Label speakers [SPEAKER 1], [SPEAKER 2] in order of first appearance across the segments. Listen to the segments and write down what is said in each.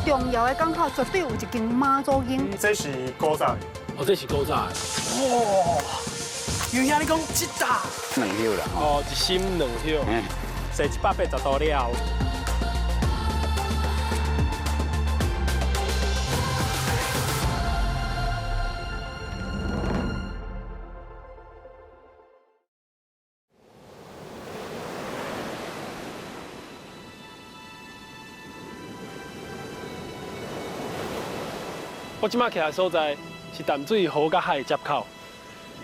[SPEAKER 1] 重要的港口絕對有一間媽祖宮。
[SPEAKER 2] 這是古早的。
[SPEAKER 3] 哦，這是古早的。
[SPEAKER 4] 哇！有兄你講這搭
[SPEAKER 5] 兩葉啦。
[SPEAKER 3] 哦，一心兩葉。
[SPEAKER 2] 踅180度了後。
[SPEAKER 3] 我這擺徛的所在是淡水河佮海的接口。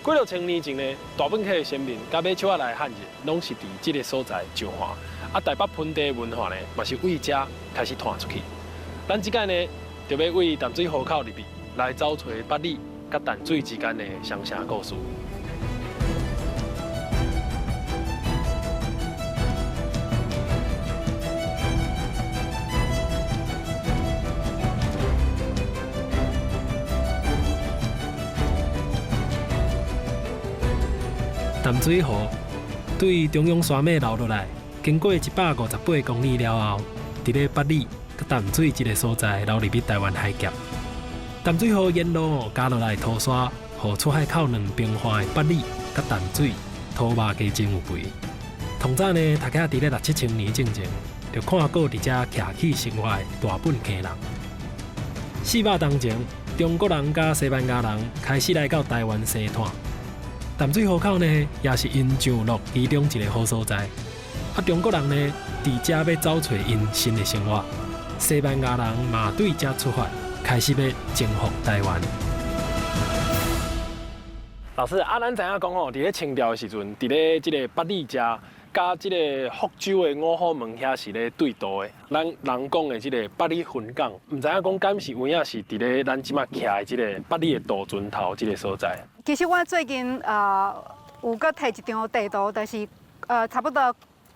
[SPEAKER 3] 幾落千年前呢，大本溪的先民佮馬手仔來的漢人，攏是佇這个所在上岸。啊，台北盆地的文化呢，嘛是為遮開始傳出去。咱這擺呢，就欲對淡水河口入去，來走揣八里佮淡水之間的雙城故事。淡水河對中央山脈流落來，經過158公里了後，佇咧八里佮淡水這个所在流入去台灣海峽。淡水河沿路加落來土沙，予出海口兩邊岸的八里佮淡水土峇加真有肥。同早呢，大概佇咧六七千年進前，就看過佇遮徛起生活的大本溪人。400冬前，中國人佮西班牙人開始來到台灣生炭。淡水河口呢，也是𪜶上落其中一个好所在。啊，中國人呢，佇遮欲走揣𪜶新的生活；西班牙人嘛對遮出發，開始欲征服台灣。老師，啊，咱知影講吼，佇咧清朝的時陣，佇咧這个八里遮，佮這个福州的五虎門遐是咧對渡的。咱人講的這个八里分港，毋知影講敢是有影是佇咧咱這馬徛的這个八里的渡船頭這个所在。
[SPEAKER 1] 其實我最近有閣提一張地圖，就是差不多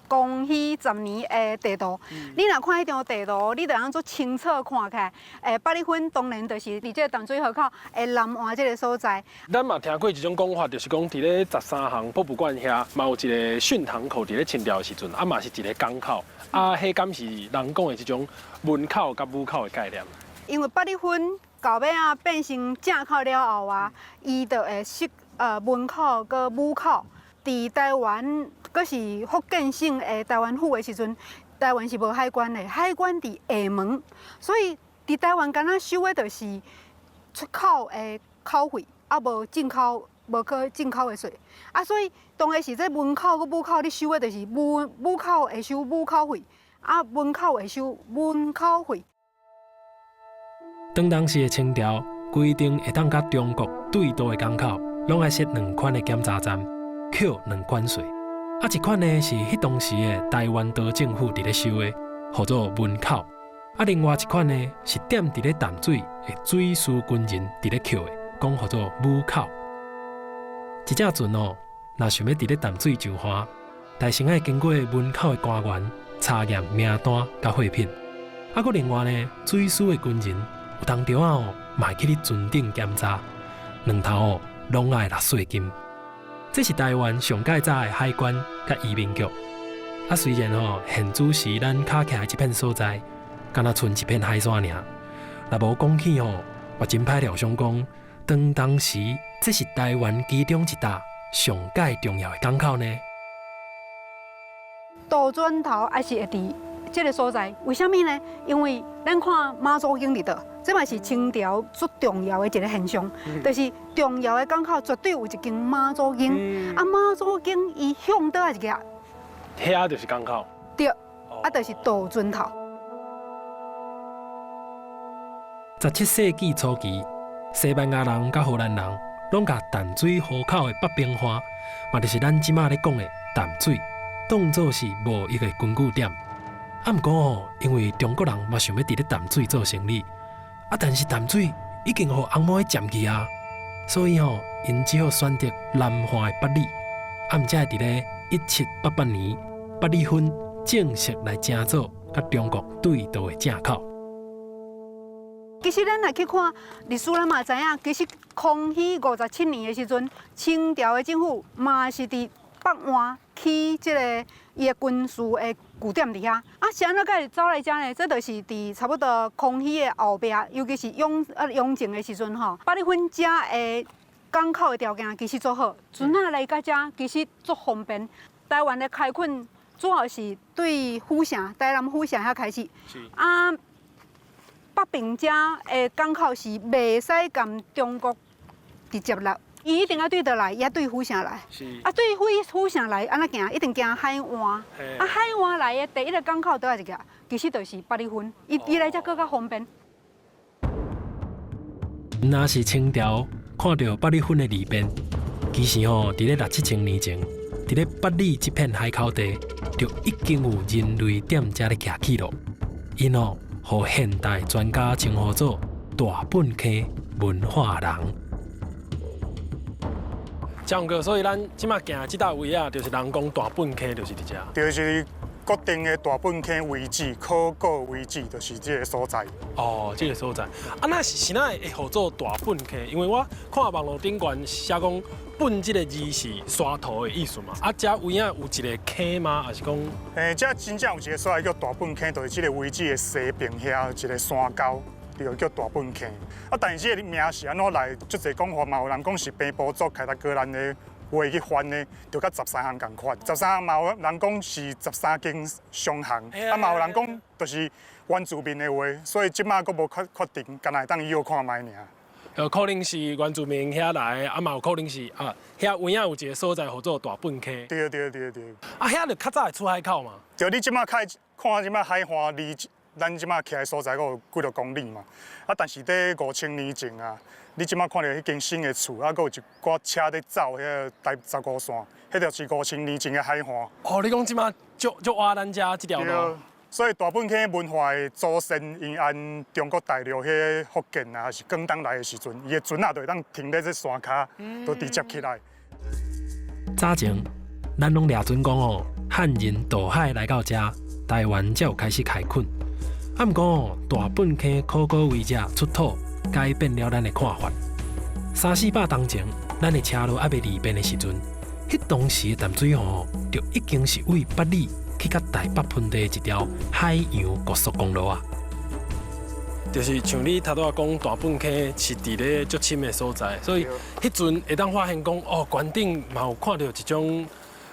[SPEAKER 1] 光禧十年的地圖。你若看彼張地圖，你就通足清楚看起來。八里分當然就是佇這个淡水河口的南岸這个所在。
[SPEAKER 3] 咱嘛聽過一種講法，就是講佇咧十三行博物館遐，嘛有一个訓塘口，佇咧清朝的時陣，啊嘛是一个港口。啊，彼敢是人講的這種文口佮武口的概念？
[SPEAKER 1] 因為八里分到尾仔變成正口了後啊，伊就會設文口佮武口。佇台灣，閣是福建省的台灣府的時陣，台灣是無海關的，海關佇廈門，所以佇台灣敢若收的就是出口的口費，啊無進口，無去進口的稅。啊，所以當的時這文口佮武口，你收的就是武武口會收武口費，啊文口會收文口費。
[SPEAKER 3] 當當時的清朝規定，會當佮中國對渡的港口，攏愛設兩款的檢查站。扣兩款稅，啊，一款呢是彼當時的台灣島政府佇咧收的，號做文口；啊，另外一款呢是踮佇咧淡水的水師軍人佇咧扣的，講號做武口。一隻船哦，若想欲佇咧淡水上岸，代先愛經過文口的官員查驗名單佮貨品。啊，閣另外呢，水師的軍人有當時仔哦，嘛會去咧船頂檢查，兩頭哦攏愛納稅金。這是台灣上蓋早的海關佮移民局。啊，雖然吼現此時咱跤徛的這片所在，敢若賰一片海沙爾。若無講起吼，我真歹料想講，當當時這是台灣其中一搭上蓋重要的港口呢。
[SPEAKER 1] 渡船頭還是會佇這个所在，為啥物呢？因為咱看媽祖宮佇佗，這嘛是清朝最重要的一个現象，就是重要的港口絕對有一間媽祖宮。啊，媽祖宮伊向佗仔一个？
[SPEAKER 3] 遐就是港口。
[SPEAKER 1] 對，啊，就是渡船頭。
[SPEAKER 3] 17世紀初期，西班牙人佮荷蘭人攏共淡水河口的北邊岸，嘛就是咱這馬咧講的淡水，當做是貿易的根據點。啊，毋過吼，因為中國人嘛想欲佇咧淡水做生意，啊，但是淡水已經予紅毛佔去啊，所以吼，𪜶只好選擇南岸的八里，啊，毋才會佇咧1788年，八里分正式來成做佮中國對渡的正口。
[SPEAKER 1] 其實咱若去看歷史，咱嘛知影，其實康熙57年的時陣，清朝的政府嘛是佇北岸起這个伊的軍事的據點佇遐。啊，是按怎會走來遮呢？這就是佇差不多康熙的後壁，尤其是雍正的時陣吼，百里芬遮的港口的條件其實足好，船仔來到遮其實足方便。台灣的開墾主要是對府城、台南府城遐開始。啊，北爿遮的港口是袂使共中國直接來。伊一定愛對佗來，伊愛對府城來。啊，對府城來，按怎行？一定行海岸。啊，海岸來的第一个港口佗一个，其實就是百里芬。伊來遮閣較方便。
[SPEAKER 3] 若是清朝看著百里芬的利便，其實吼，佇咧六七千年前，佇咧八里這片海口地，就已經有人類踮遮咧徛起囉。𪜶吼，予現代專家稱呼做大坌坑文化人。
[SPEAKER 4] 江哥，所以咱這馬行這搭位啊，就是人講大坌坑，就是佇遮。
[SPEAKER 2] 就是固定的大坌坑遺址，考古遺址，就是這个所在。
[SPEAKER 4] 哦，這个所在。啊，那是哪會號做大坌坑？因為我看網路頂懸寫講“坌”這个字是沙塗的意思嘛。啊，遮位仔有一个坑嗎？還是講？
[SPEAKER 2] 遮真正有一个所在叫大坌坑，就是這个遺址的西邊遐一个山溝。對，叫大坌坑。啊，但是這个名是按怎來？足濟講法嘛，有人講是平埔族凱達格蘭的話去翻的，就佮十三行仝款。十三行嘛有人講是十三間商行，啊嘛有人講就是原住民的話，所以這馬閣無確確定，干焦會當臆看覓爾。
[SPEAKER 4] 可能是原住民遐來，啊嘛有可能是啊，遐位仔有一个所在號做大坌坑。
[SPEAKER 2] 對對對對。
[SPEAKER 4] 啊，遐就較早會出海口嘛。
[SPEAKER 2] 對，你這馬開看這馬海岸離咱這馬徛的所在，閣有幾若公里嘛。啊，但是佇5000年前啊，你這馬看著彼間新的厝，啊，閣有一寡車咧走，彼个台十五線，彼就是5000年前的海岸。
[SPEAKER 4] 哦，你講這馬足足倚咱遮這條路。
[SPEAKER 2] 所以大坌坑文化的祖先，𪜶按中國大陸彼个福建啊，還是廣東來的時陣，伊的船仔就會當停咧這山跤，就直接起來。
[SPEAKER 3] 早前，咱攏掠準講哦，漢人渡海來到遮，台灣才有開始開墾。啊，毋過哦，大坌坑考古遺跡出土，改變了咱的看法。三四百冬前，咱的車路猶未利便的時陣，彼當時的淡水河就已經是對八里去佮台北盆地的一條海洋高速公路啊！
[SPEAKER 4] 就是像你頭拄仔講，大坌坑是佇咧足深的所在，所以彼陣會當發現講，哦，懸頂嘛有看著一種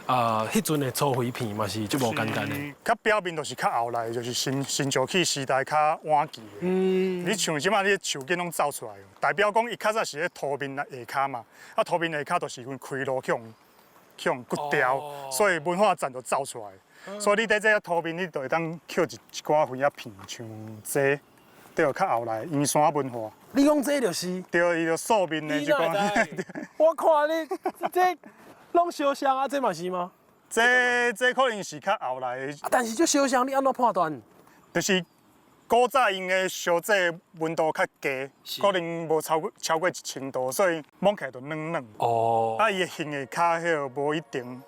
[SPEAKER 4] 啊，彼陣的粗灰片嘛是足無簡單的。
[SPEAKER 2] 較表面就是較後來，就是新石器時代較晚期的。你像這馬你樹根攏走出來，代表講伊較早是咧塗面下跤嘛，啊塗面下跤就是因為開路去予人掘掉，所以文化層就走出來。所以你佇這个塗面，你就會當抾一寡灰仔片，像這，對，較後來圓山文化。
[SPEAKER 4] 你講這就是？
[SPEAKER 2] 對，伊就素面的一寡。
[SPEAKER 4] 我看你這攏相像啊，這嘛是嗎？
[SPEAKER 2] 這可能是較後來的。
[SPEAKER 4] 但是這相像，你按怎判斷？
[SPEAKER 2] 就是古早𪜶的燒製溫度較低，可能無超過1000度，所以摸起來就軟軟。啊，伊的形會較彼个無一定。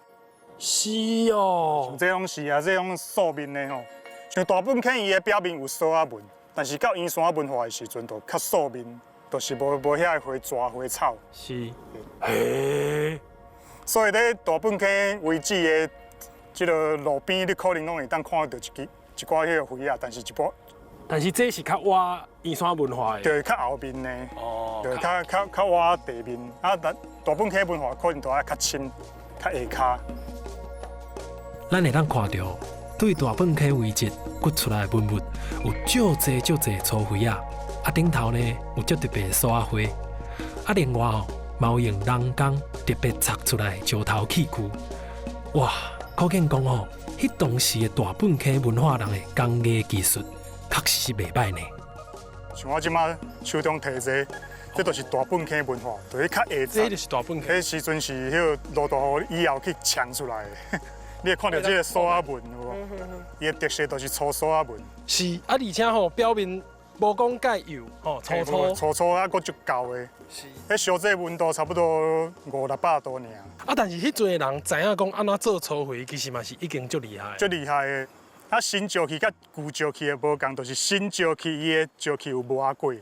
[SPEAKER 4] 是哦。
[SPEAKER 2] 像這種是啊，這種素面的吼，像大坌坑伊的表面有索仔紋，但是到圓山文化的時陣，就較素面，就是無遐个花蛇花草。所以咧，大坌坑遺址的這个路邊，你可能攏會當看著一支一寡彼个花仔，但是一般。
[SPEAKER 4] 但是這是較晚圓山文化的。
[SPEAKER 2] 對，較後面的。對，較晚地面。啊，但大坌坑文化可能就愛較深、較下跤。
[SPEAKER 3] 咱會當看著，對大坌坑遺跡掘出來的文物，有足濟足濟粗灰仔，啊頂頭呢有足特別的索仔花，啊另外哦，嘛有用人工特別鑿出來的石頭器具。哇，可見講吼，彼當時的大坌坑文化人的工藝技術，確實袂䆀呢。
[SPEAKER 2] 像我這馬手中提這个，這就是大坌坑文化，就是較下
[SPEAKER 4] 這就是大坌坑。
[SPEAKER 2] 彼時陣是彼个落大雨以後去搶出來的。你會看著這个索仔紋有無？伊的特色就是粗索仔紋。
[SPEAKER 4] 是啊，而且吼表面無講蓋幼吼，粗粗
[SPEAKER 2] 粗粗啊，閣足厚的。彼燒製溫度差不多五六百度爾。
[SPEAKER 4] 啊，但是彼陣的人知影講按怎做粗灰，其實嘛是已經足厲害。
[SPEAKER 2] 足厲害的。啊，新石器佮舊石器的無仝，就是新石器伊的石器有磨過。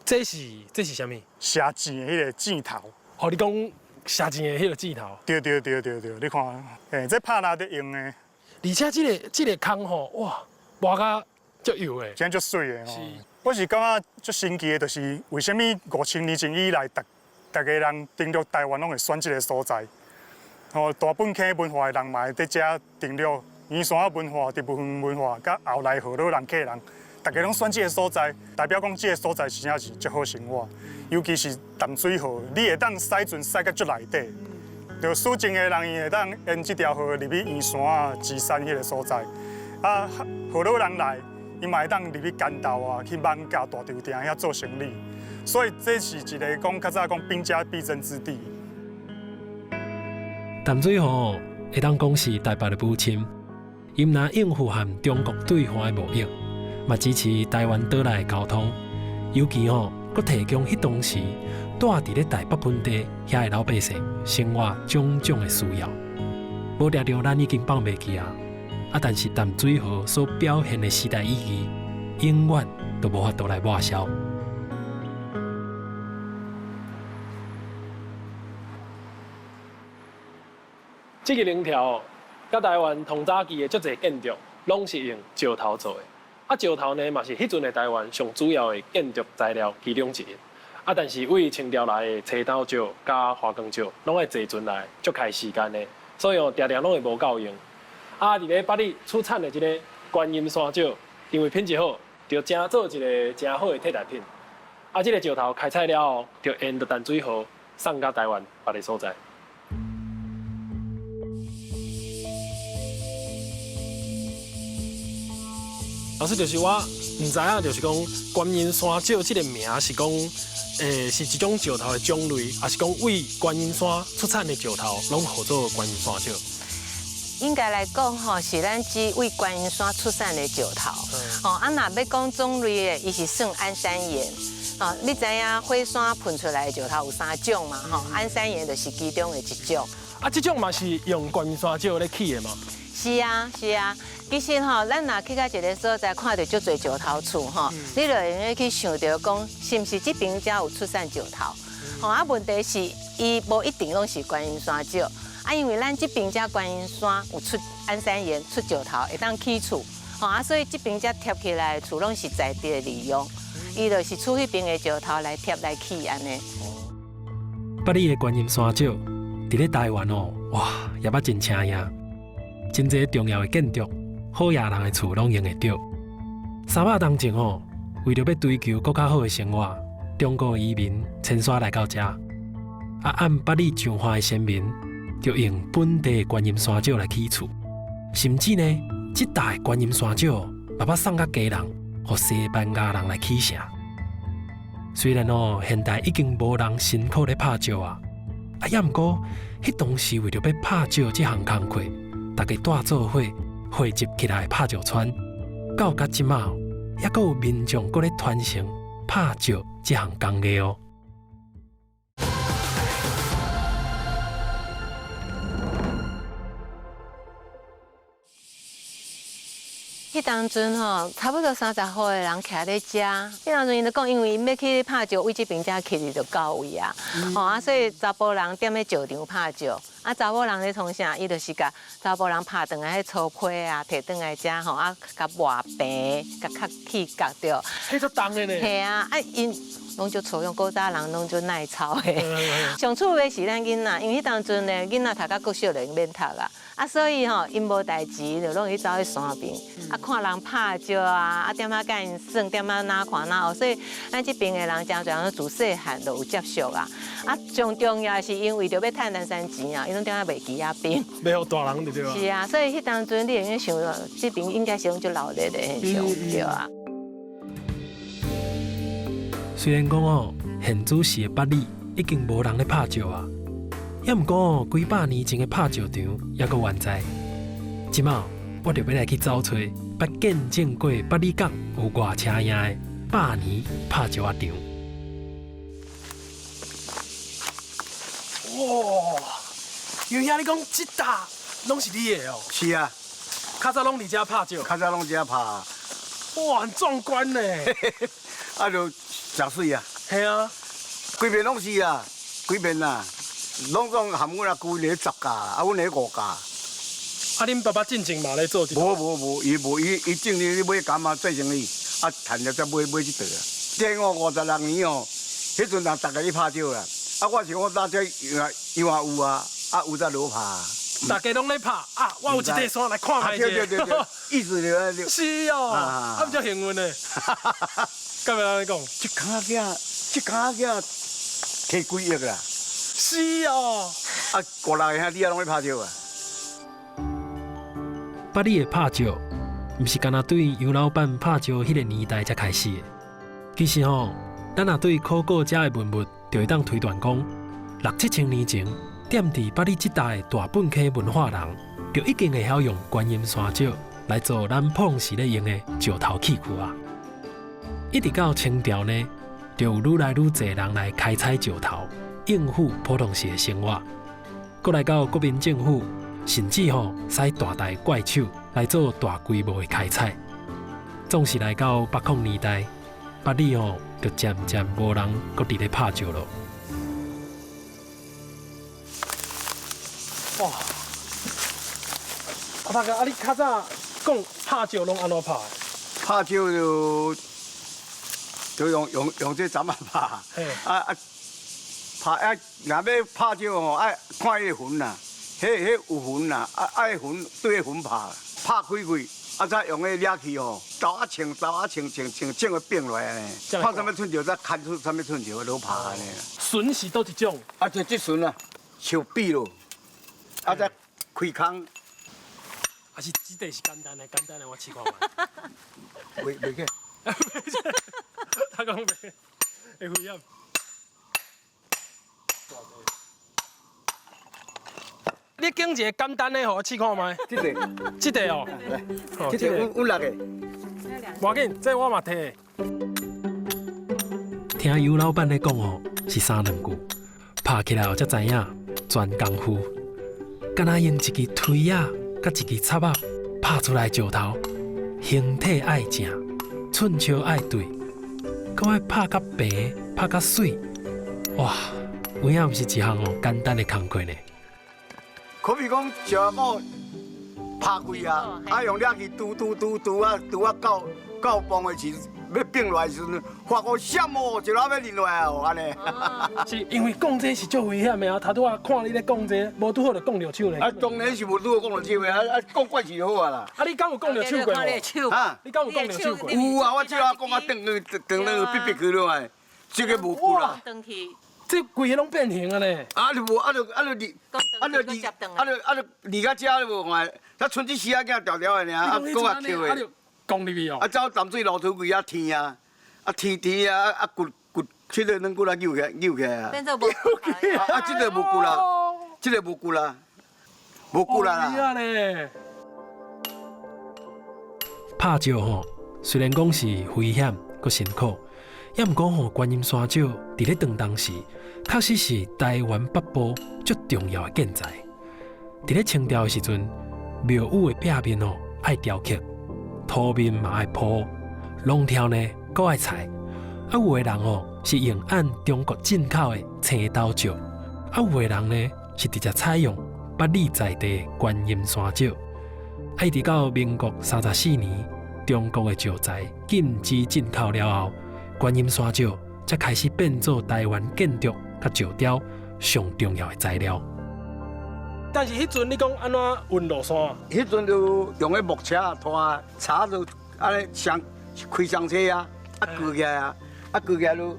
[SPEAKER 4] 這是啥物？
[SPEAKER 2] 射箭的彼个箭頭。
[SPEAKER 4] 哦，你講射箭的彼个箭頭。
[SPEAKER 2] 對對對對對，你看，欸，這拍獵咧用的。
[SPEAKER 4] 而且這個空吼，哇，磨甲足幼的，
[SPEAKER 2] 真足媠的吼。我是感覺足神奇的，就是為啥物5000年前以來，逐逐个人登陸台灣攏會選這个所在。吼，大本坑文化的人嘛會佇遮登陸，圓山文化、植物園文化，佮後來河洛人、客人，逐家攏選這个所在，代表講這个所在真正是足好生活。尤其是淡水河，你會當駛船駛到足內底，就史前的人伊會當沿這條河入去圓山啊、芝山彼个所在。啊，河洛人來，伊嘛會當入去關渡啊，去艋舺大稻埕遐做生理。所以這是一个講較早講兵家必爭之地。
[SPEAKER 3] 淡水河會當講是台北的母親，伊毋但應付和中國對岸的貿易，嘛支持台灣島內的交通，尤其吼，閣提供彼當時住佇咧台北盆地遐的老百姓生活種種的需要。無掠著咱已經放袂記啊！啊，但是淡水河所表現的時代意義，永遠都無法度來抹消。
[SPEAKER 4] 這个棂條，佮台灣唐早期的足濟建築，攏是用石頭做的。啊，石頭呢，嘛是彼陣的台灣上主要的建築材料其中一個。啊，但是對清朝來的青島石佮華岡石，攏愛坐船來，足開時間的，所以哦，定定攏會無夠用。啊，佇咧八里出產的這个觀音山石，因為品質好，就成做一个誠好的替代品。啊，這个石頭開採了後，就沿著淡水河送到台灣別个所在。老師，就是我毋知影，就是講觀音山石這个名是講，是一種石頭的種類，抑是講為觀音山出產的石頭攏號做觀音山石？
[SPEAKER 5] 應該來講吼，是咱只為觀音山出產的石頭。吼，啊，若欲講種類的，伊是算安山岩。吼，你知影火山噴出來的石頭有三種嘛？吼，安山岩就是其中的一種。
[SPEAKER 4] 啊，這種嘛是用觀音山石咧起的嗎？
[SPEAKER 5] 是啊，是啊。其實吼，咱若去到一个所在，看著足濟石頭厝吼，你就會用得去想著講，是毋是這爿才有出產石頭？吼，啊，問題是伊無一定攏是觀音山石。啊，因為咱這爿遮觀音山有出安山岩出石頭，會當起厝，吼啊，所以這爿遮疊起來的厝攏是在地的利用，伊就是取彼爿的石頭來疊來起按呢。
[SPEAKER 3] 八里的觀音山石，佇咧台灣哦，哇，也捌真請名，真濟重要的建築，好野人的厝攏用會著。300冬前哦，為著欲追求閣較好的生活，中國移民遷徙來到遮，啊，按八里彰化的先民，就用本地的觀音山石來起厝，甚至呢，這帶觀音山石嘛捌送佮基隆，予西班牙人來起城。雖然哦，現代已經無人辛苦咧拍石啊，啊，猶毋過，彼當時為著欲拍石這項工課，大家帶做伙匯集起來拍石村，到佮這馬，猶閣有民眾閣咧傳承拍石這項工藝哦。
[SPEAKER 5] 彼當陣吼，差不多30戶的人徛咧遮。彼當陣𪜶就講，因為𪜶欲去拍石，對這爿遮去就到位啊。吼啊，所以查埔人踮咧石場拍石，啊查某人咧創啥？伊就是共查埔人拍轉來彼粗批啊，提轉來遮吼，啊，共磨平，共較起角著。
[SPEAKER 4] 彼足重的呢？
[SPEAKER 5] 嘿啊，啊𪜶攏足粗勇，古早人攏足耐操的。上趣味是咱囡仔，因為彼當陣呢，囡仔讀到國小就免讀啊。啊，所以吼，𪜶無代誌，就攏去走去山邊，啊，看人拍石啊，啊，踮仔佮𪜶耍，踮仔哪看哪學，所以咱這爿的人誠濟人自細漢就有接觸啊。啊，上重要是𪜶為著欲趁南山錢啊，𪜶攏踮仔賣枝仔冰。
[SPEAKER 4] 賣予大人就對啊。
[SPEAKER 5] 是啊，所以彼當陣你會用想，這爿應該是攏足鬧熱的現象，對啊。
[SPEAKER 3] 雖然講哦，現主時的八里已經無人咧拍石啊。猶毋過幾百年前的拍石場猶閣還在。這馬我就欲來去走揣，捌見證過八里港有偌請名的百年拍石仔場。
[SPEAKER 4] 哇！尤兄，你講這搭攏是你的哦？
[SPEAKER 6] 是啊。
[SPEAKER 4] 較早攏佇遮拍石。
[SPEAKER 6] 較早攏遮拍。
[SPEAKER 4] 哇，很壯觀呢！
[SPEAKER 6] 啊，就誠媠啊。
[SPEAKER 4] 嘿啊。
[SPEAKER 6] 規片攏是啊，規片啊。攏總含阮阿舅咧十甲，啊，阮咧五甲。
[SPEAKER 4] 啊，恁爸爸進前嘛咧做這？
[SPEAKER 6] 無無無，伊無伊伊種咧買柑仔做生意，啊，趁了才買買這塊啊。這我56年哦，彼陣人逐家咧拍石啦，啊，我是我早這油啊有啊，啊有才落拍。
[SPEAKER 4] 大家攏咧拍啊！我有一塊山來看覓者。
[SPEAKER 6] 對對對，意思就
[SPEAKER 4] 是哦，啊，比較幸運呢。敢會按呢講？
[SPEAKER 6] 這跤仔，這跤仔提幾億啦。
[SPEAKER 4] 是哦。
[SPEAKER 6] 啊，五六個兄弟仔攏咧拍石啊。
[SPEAKER 3] 八里的拍石，毋是干焦對楊老闆拍石彼个年代才開始的。其實吼，咱若對考古遮的文物，就會當推斷講，六七千年前，踮佇八里這帶的大坌坑文化人，就已經會曉用觀音山石來做咱普通時咧用的石頭器具啊。一直到清朝呢，就有愈來愈濟人來開採石頭，應付普通時的生活。閣來到國民政府，甚至吼使大台怪手來做大規模的開採。總是來到八零年代，八里吼就漸漸無人閣佇咧拍石咯。
[SPEAKER 4] 哇！阿大哥，啊你較早講拍石攏按怎拍？
[SPEAKER 6] 拍石就就用用用這斬仔拍，啊啊拍啊，若欲拍石吼，愛看彼個痕啦，彼彼有痕啦，啊愛痕對彼痕拍，拍開開，啊再用彼掠去吼，豆仔穿豆仔穿穿穿種個變落來按呢，拍啥物寸石，再牽出啥物寸石落拍按呢。
[SPEAKER 4] 筍是佗一種？
[SPEAKER 6] 啊，就這筍啊，樹比咯。啊！再開空，
[SPEAKER 4] 啊是這塊是簡單的，簡單的我試看覓。
[SPEAKER 6] 袂袂去。
[SPEAKER 4] 他講袂，會危險。你揀一个簡單的，予我試看覓。
[SPEAKER 6] 這個，
[SPEAKER 4] 這個哦。
[SPEAKER 6] 這個阮阮六个。
[SPEAKER 4] 無要緊，這我嘛提。
[SPEAKER 3] 聽尤老闆咧講哦，是三兩句，拍起來後才知影全功夫。敢若用一支推仔，佮一支插仔拍出來石頭，形體愛正，寸尺愛對，閣愛拍甲平，拍甲媠，哇！有影毋是一項哦簡單的工課呢。
[SPEAKER 6] 可比講石鼓拍開啊，啊用掠去拄拄拄拄啊拄啊到到磅的時，欲變落來時陣，發覺什麼一下欲淋落來哦，按呢。
[SPEAKER 4] 是因為講這是足危險的啊！頭拄仔看你咧講這，無拄好就講著手咧。
[SPEAKER 6] 啊，當然是無拄好講著手的，啊啊講慣勢就好啊啦。
[SPEAKER 4] 啊，你敢有講著手過無？
[SPEAKER 6] 哈？
[SPEAKER 4] 你敢有講著手過？
[SPEAKER 6] 有啊，我這下講啊，斷去斷去逼逼去落來，這個無骨啦。
[SPEAKER 4] 這規个攏變形啊呢！
[SPEAKER 6] 啊，就無啊，就啊，就離啊，就離啊，就啊，就離到遮你無看，才剩這絲仔囝條條的爾，啊，閣較抾的。
[SPEAKER 4] 講入去哦。
[SPEAKER 6] 啊，走淡水流出去啊，天啊，啊天天啊啊骨骨，這個軟骨啊扭起來扭起來啊。
[SPEAKER 5] 變做無骨
[SPEAKER 6] 啊，啊，這個無骨啦，這個無骨啦，無骨啦啦。
[SPEAKER 3] 拍石吼，雖然講是危險閣辛苦，猶毋過吼，觀音山石佇咧當當時，確實是台灣北部足重要的建材。佇咧清朝的時陣，廟宇的壁面吼愛雕刻，塗面嘛愛鋪，龍柱呢閣愛裁。啊，有的人吼是用按中國進口的青豆石，啊，有的人呢是直接採用八里在地的觀音山石。啊，一直到民國34年，中國的石材禁止進口了後，觀音山石才開始變做台灣建築佮石雕上重要的材料。
[SPEAKER 4] 但是彼陣你講按怎運落山？
[SPEAKER 6] 彼陣就用彼木車拖，柴就按呢雙開雙車啊，啊割起來啊，啊割起來就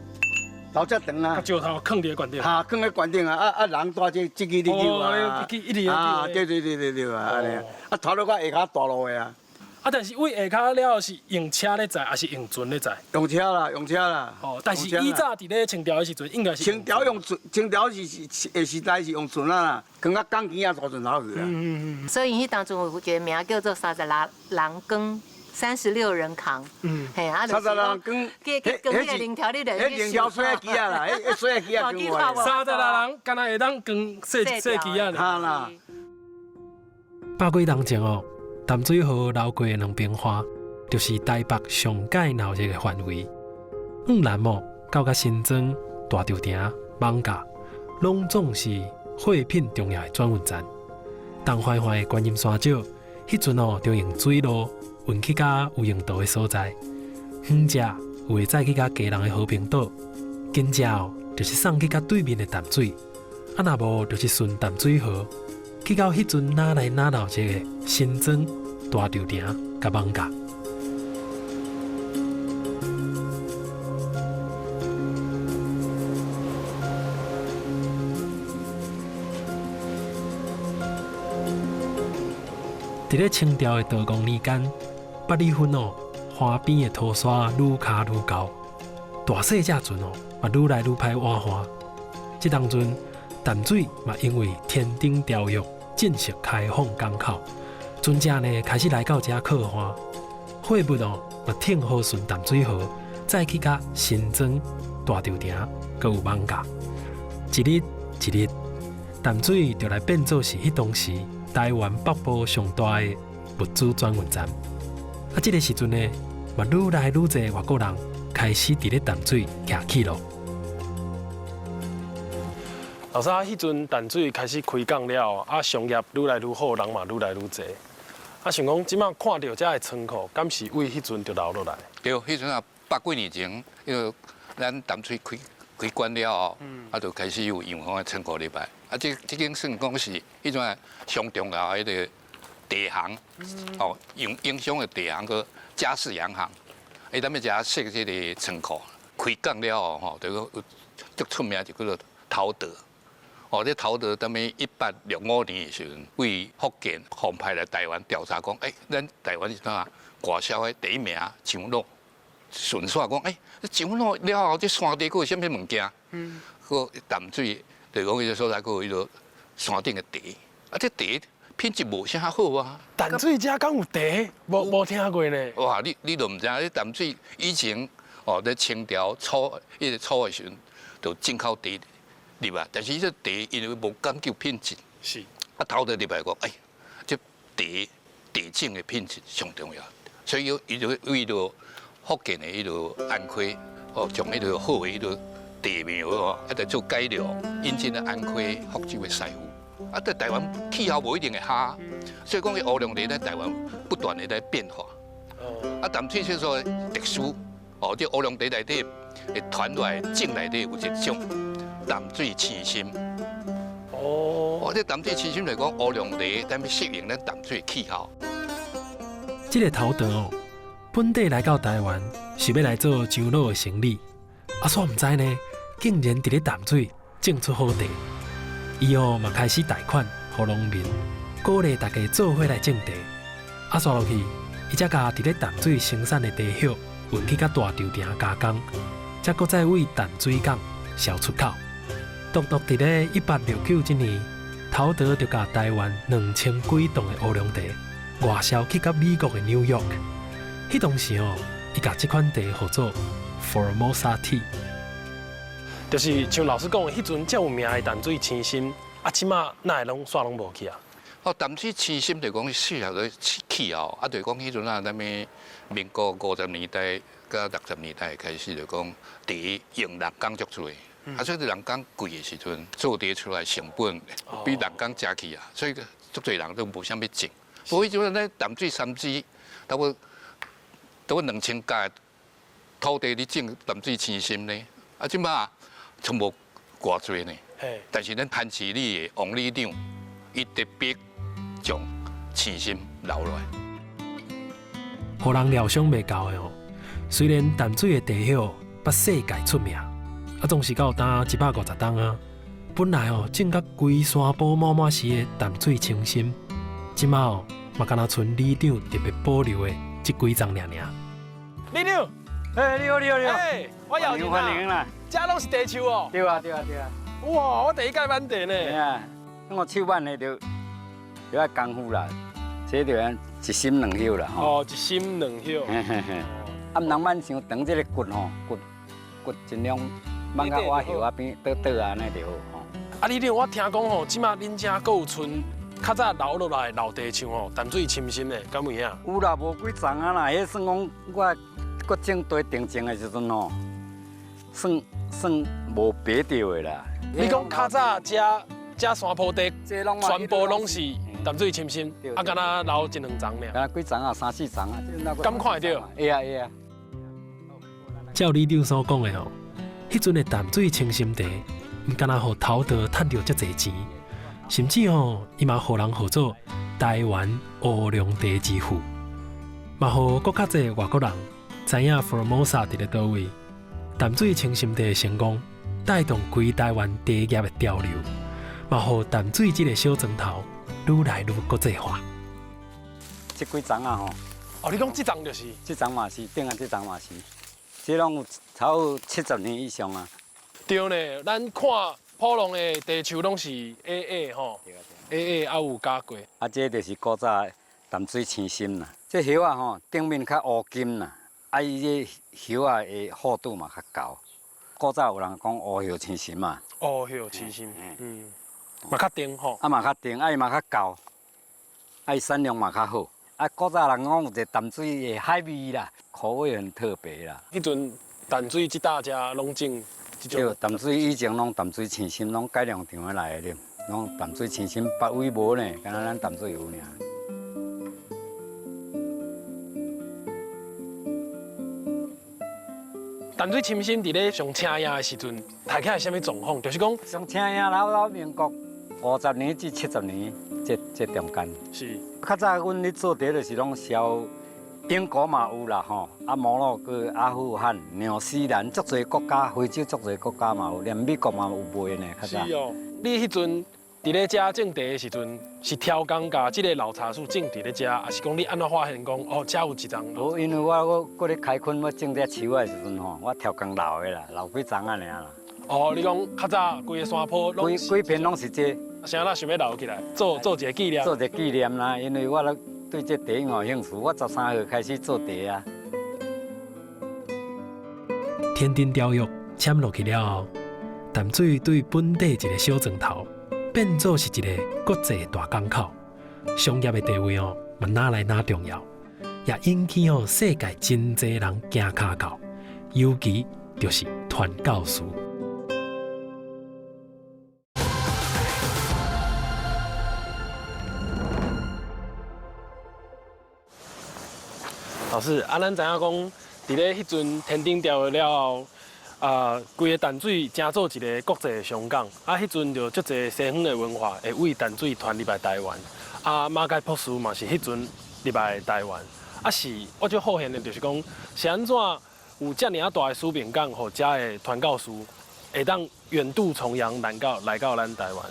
[SPEAKER 6] 老遮長啊。
[SPEAKER 4] 石頭囥佇懸頂。
[SPEAKER 6] 哈，囥佇懸頂啊，啊啊人帶這這支咧扭啊。
[SPEAKER 4] 一直
[SPEAKER 6] 啊，對對對對對啊，按呢，啊拖落到下跤大路的啊。
[SPEAKER 4] 啊，但是為下跤了後是用車咧載，還是用船咧載？
[SPEAKER 6] 用車啦，用車啦。
[SPEAKER 4] 哦，但是以早佇咧清朝的時陣，應該是。
[SPEAKER 6] 清朝用船，清朝是是的時代是用船啊，扛到港墘仔大船頭去啦。
[SPEAKER 5] 所以彼當陣有一個名叫做三十六人扛，36人扛。嘿啊，
[SPEAKER 6] 三十六人扛，
[SPEAKER 5] 彼彼個龍條你就
[SPEAKER 6] 彼龍條細仔機仔啦，彼細仔機仔扛過來。
[SPEAKER 4] 三十六人，敢若會當扛細細機仔。
[SPEAKER 6] 哈啦。
[SPEAKER 3] 百幾冬前哦。淡水河流過的兩邊岸，就是台北上蓋鬧熱的範圍。往南哦，到甲新莊、大稻埕、艋舺，攏總是货品重要的转运站。东淮淮的观音山石，彼阵哦，就用水路运去甲有用途的所在。远者有会载去甲基隆的和平岛，近者哦，就是送去甲对面的淡水。啊，若无就是顺淡水河去到彼阵哪来哪闹热的新庄、大稻埕佮艋舺。伫咧清朝的道光年间，八里分哦，河边的土沙愈卡愈厚，大细只船哦嘛愈来愈歹倚岸。这当阵淡水嘛因为天顶条约正式开放港口，船只呢开始来到遮靠岸，货物哦嘛停好顺淡水河，再去甲新庄、大稻埕，阁有艋舺。一日一日，淡水就来变做是彼当时台湾北部上大的物资转运站。啊，这个时阵呢，嘛愈来愈济外国人开始伫咧淡水徛起落。
[SPEAKER 4] 老师啊，彼阵淡水开始开港了，啊，商业愈来愈好，人嘛愈来愈济。啊，想讲这马看著遮的仓库，敢是为彼阵就留落来？
[SPEAKER 7] 对，彼阵啊，百几年前，因为咱淡水开开关了后，啊，就开始有洋行的仓库入来。啊，这间算讲是彼阵啊上重要的彼个地行，哦，英英商的地行个嘉士洋行，伊踮咧遮设这个仓库。开港了后，吼，就讲有足出名就叫做陶德。哦，这陶德踮咧1865年的时阵，为福建奉派来台湾调查，讲，欸，咱台湾是怎外销的第一名樟脑，顺紲讲，欸，樟脑了后，这山地阁有啥物物件？阁淡水，就是讲彼个所在阁有彼个山顶的茶，啊，这茶品质无啥好啊。
[SPEAKER 4] 淡水遮敢有茶？无听过呢。
[SPEAKER 7] 哇，你都毋知影，这淡水以前哦，咧清朝初，彼个初的时阵，就进口茶入来，但是彼个茶因为无讲究品质，啊，头就入来讲，哎，这茶茶种的品质上重要，所以伊就为了福建的彼个安溪，哦，将彼个好的彼个茶苗哦，啊，来做改良，引进了安溪福州的师傅，啊，在台湾气候无一定会合，所以讲，乌龙茶在台湾不断的在变化。啊，淡水这所特殊，哦，这乌龙茶内底会传落来种内底有一种淡水青心。哦，这淡水青心来讲，乌龙茶咱欲适应咱淡水气候。
[SPEAKER 3] 这个陶德哦，本地来到台湾是欲来做樟脑的生意，啊，煞毋知呢，竟然伫咧淡水种出好茶。伊哦嘛开始贷款予农民，鼓励大家做伙来种茶。啊，煞落去，伊才共伫咧淡水生产的茶叶运去佮大稻埕加工，才阁再为淡水港销出口。独独伫咧1869这年，陶德就共台湾2000几吨的乌龙茶外销去佮美国的纽约。彼当时哦，伊共这款茶号做 Formosa Tea。
[SPEAKER 4] 就是像老师讲的，彼阵遮有名的淡水青心，啊，这马哪会拢煞拢无去啊？
[SPEAKER 7] 哦，淡水青心就讲适合咧气候，啊，就是讲彼阵啊，啥物民国50年代佮60年代开始就讲茶用人工足济，啊，所以人工贵的时阵，做茶出来成本比人工加起啊，所以足济人都无啥物种。不过彼阵咱淡水三芝，差不多2000甲土地咧种淡水青心呢，啊，这马从无偌济呢。但是咱番池里的王里长，伊特别将青心留落来。
[SPEAKER 3] 予人料想袂到的哦，虽然淡水的茶叶捌世界出名，啊，总是到今150冬啊。本来哦，种甲规山埔满满是的淡水青心，这马哦，嘛敢若賰里长特别保留的这几丛尔尔。
[SPEAKER 4] 里长，
[SPEAKER 6] 哎，你好，你好，你好，
[SPEAKER 4] 哎，我姚
[SPEAKER 6] 欢迎欢迎啦，
[SPEAKER 4] 这拢是茶树哦。
[SPEAKER 6] 对啊，对啊，对啊。
[SPEAKER 4] 哇，我第一届挽茶呢。
[SPEAKER 6] 嘿啊，我手挽的就就爱功夫啦，这就按一心两叶啦吼。
[SPEAKER 4] 哦，一心两叶。
[SPEAKER 6] 嘿嘿嘿。啊，毋通挽伤长这个骨吼，骨骨尽量挽到我叶仔边倒倒按呢就好吼。
[SPEAKER 4] 啊，里长，我听讲吼，这马恁遮阁有賰较早留落来老茶树吼，淡水深深的，敢有影？
[SPEAKER 6] 有啦，无几丛啊啦，彼算讲我阁种茶定种的时阵吼，算算无白著的啦。
[SPEAKER 4] 你讲较早遮這山坡地全部攏是淡水深深，啊，敢若留一兩層爾。
[SPEAKER 6] 敢若幾層啊？三四層啊？
[SPEAKER 4] 敢看會著？
[SPEAKER 6] 會啊會啊。
[SPEAKER 3] 照里長所講的哦，彼陣的淡水青心茶，毋敢若予陶德趁著遮濟錢，甚至吼，伊嘛予人號做台灣烏龍茶之父，嘛予閣較濟外國人知影 Formosa 佇咧佗位。淡水青心茶的成功，帶動規台灣茶業的潮流，嘛予淡水這個小莊頭愈來愈國際化。
[SPEAKER 6] 這幾層啊吼！
[SPEAKER 4] 哦，你講這層就是？
[SPEAKER 6] 這層嘛是，頂下這層嘛是，這攏有超過70年以上啊。
[SPEAKER 4] 對呢，咱看普隆的茶樹攏是矮矮吼，矮矮啊有加過。
[SPEAKER 6] 啊，這就是古早淡水青心啦。這葉仔吼，頂面較烏金啦，啊，伊這葉仔的厚度嘛較厚。古早有人講烏葉青心嘛。
[SPEAKER 4] 烏葉青心，嗯，嘛較甜吼。
[SPEAKER 6] 啊嘛較甜，啊伊嘛較厚，啊伊產量嘛較好。啊，古早人講有一個淡水的海味啦，口味很特別啦。
[SPEAKER 4] 彼陣淡水這搭遮攏種這種。
[SPEAKER 6] 對，淡水以前攏淡水青心，攏改良場的來的，攏淡水青心，別位無呢，敢若咱淡水有爾。
[SPEAKER 4] 淡水深深佇咧上青葉的時陣，睇起來是啥物狀況？就是講
[SPEAKER 6] 上青葉，老老民國50年至70年，這中間。
[SPEAKER 4] 是。
[SPEAKER 6] 較早阮咧做茶就是攏銷英國嘛有啦吼，啊摩洛哥、阿富汗、紐西蘭，足濟國家，非洲足濟國家嘛有，連美國嘛有賣呢。較早。
[SPEAKER 4] 是哦，你彼陣佇咧遮種茶的時陣，是挑工共這个老茶樹種佇咧遮，抑是講你按怎發現講哦，遮有一叢？
[SPEAKER 6] 無，因為我閣咧開墾，我種這樹的時陣吼，我挑工留的啦，留幾叢仔爾啦。
[SPEAKER 4] 哦，你講較早規个山坡，
[SPEAKER 6] 規規片攏是這。
[SPEAKER 4] 啥啦想欲留起來，做做一个紀念。
[SPEAKER 6] 做一个紀念啦，因為我對這茶有興趣，我13歲開始做茶啊。
[SPEAKER 3] 天頂條約簽落去了後，淡水對本地一个小莊頭，變做是一个國際大港口，商業的地位哦，嘛愈來愈重要，也引起哦世界真濟人行跤到，尤其就是傳教士。
[SPEAKER 4] 老師，啊，咱知影講，佇咧彼陣天頂條約了後，啊，規个淡水成做一个國際的商港，啊，彼陣就足濟西方的文化會為淡水傳入來台灣，啊，馬偕博士嘛是彼陣入來台灣，啊是，我足好奇的就是講，是按怎有遮爾啊大的使命感，予遮的傳教士會當遠渡重洋來到咱台灣？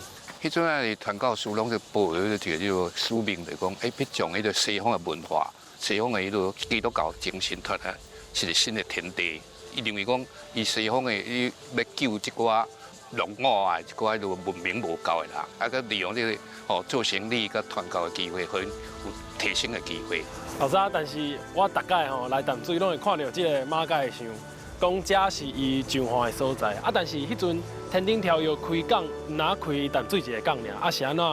[SPEAKER 7] 彼陣啊，傳教士攏是抱著一個這個使命，就講，欸，欲將彼個西方的文化、西方的彼個基督教精神傳來，是一個新的天地。伊認為講，伊西方的伊欲救這寡落伍啊，這寡彼個文明無夠的人，啊，閣利用這個吼做生意佮傳教的機會，予𪜶有提升的機會。
[SPEAKER 4] 老師啊，但是我逐擺吼來淡水，攏會看著這个馬偕的像，講遮是伊上岸的所在。啊，但是彼陣天頂條約開港，毋若開淡水一个港爾，啊是按怎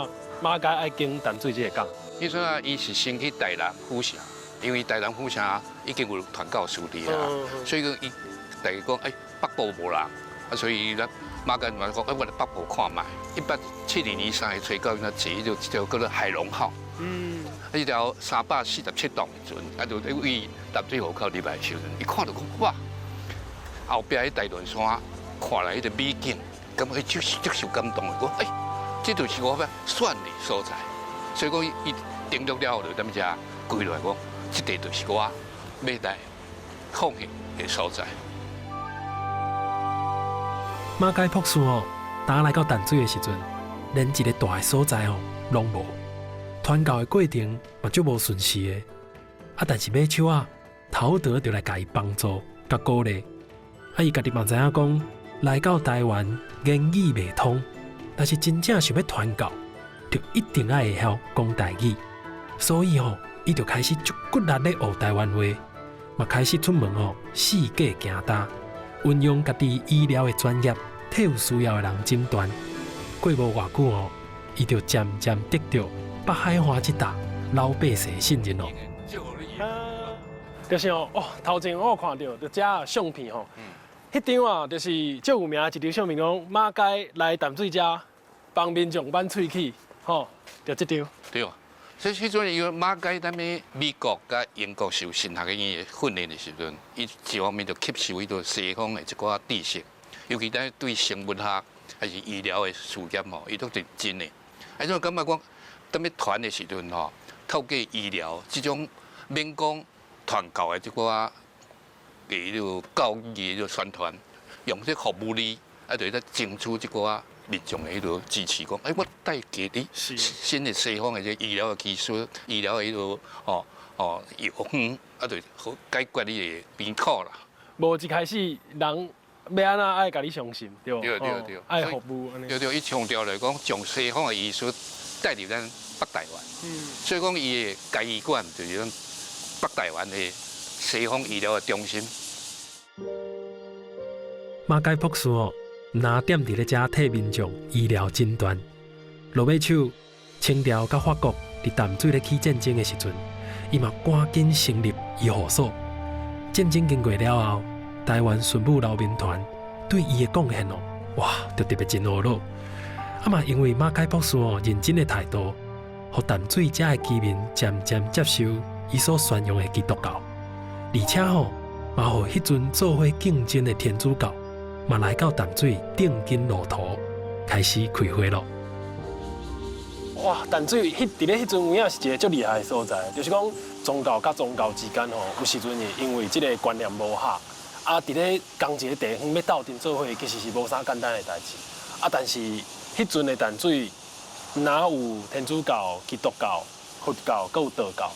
[SPEAKER 4] 馬偕愛經淡水這个港？
[SPEAKER 7] 彼陣啊，伊是先去台南府城，因為台南府城已經有傳教士佇啊，所以講伊大家講，欸，北部無人，啊，所以咱馬偕嘛講，欸，我來北部看覓。1872年3月初九，伊坐彼條叫做海龍號，啊，這條347棟的船，啊，就佇淡水河口入來的時陣，伊看著講，哇，後壁彼大屯山看來彼个美景，感覺足足受感動的，講，欸，這就是我欲選的所在。所以講，伊登陸了後，就踮遮歸落來講，這塊就是我欲來奉獻的所在。
[SPEAKER 3] 馬偕博士哦，當來到淡水的時陣，連一个蹛的所在哦攏無，傳教的過程嘛足無順遂的。啊，但是尾手仔，陶德就來共伊幫助佮鼓勵。啊，伊家己嘛知影講，來到台灣言語袂通，但是真正想欲傳教，就一定愛會曉講台語。所以吼，伊就開始足骨力咧學台灣話，嘛開始出門吼四界行踏，運用家己醫療的專業，替有需要的人診斷。過無偌久吼，伊就漸漸得著北海岸這搭老百姓信任咯。
[SPEAKER 4] 就是哦，頭前我有看著，就遮相片吼，彼張啊，就是足有名的一張相片，講馬偕來淡水遮。幫民眾挽喙齒，吼，就這張。
[SPEAKER 7] 對。所以彼陣因為馬偕踮咧美國佮英國受神學院的訓練的時陣，伊一方面就吸收彼個西方的一寡知識，尤其在對生物學還是醫療的事業吼，伊都是真的。啊，種感覺講，踮咧傳的時陣吼，透過醫療這種免講傳教的這寡彼個教義的宣傳，用這服務力，啊，就咧爭取這寡。民眾的彼個支持，講，欸，我帶給你新的西方的這醫療的技術，醫療的彼個哦哦藥方，啊，就好解決你的病苦啦。
[SPEAKER 4] 無一開始人欲按怎愛共你相信，對無？
[SPEAKER 7] 對對對，
[SPEAKER 4] 愛服務按呢。
[SPEAKER 7] 對對，伊強調來講，將西方的醫術帶入咱北台灣。所以講，伊的嘉義館就是咱北台灣的西方醫療的中心。
[SPEAKER 3] 馬偕博士哦。毋但踮佇咧遮替民眾醫療診斷，落尾手清朝佮法國佇淡水咧起戰爭的時陣，伊嘛趕緊成立醫護所。戰爭經過了後，台灣順武勞民團對伊的貢獻哦，哇，就特別真呵咾。啊嘛，因為馬偕博士哦認真的態度，予淡水遮的居民漸漸接受伊所宣揚的基督教，而且吼嘛，予彼陣做伙競爭的天主教。嘛來到淡水定根路途開始開會咯。
[SPEAKER 4] 哇！淡水彼佇咧彼陣有影是一個足厲害的所在，就是講宗教佮宗教之間吼，有時陣會因為這個觀念無合，啊，佇咧仝一個地方欲鬥陣做伙，其實是無啥簡單的代誌。啊，但是彼陣的淡水，毋但有天主教、基督教、佛教，閣有道教，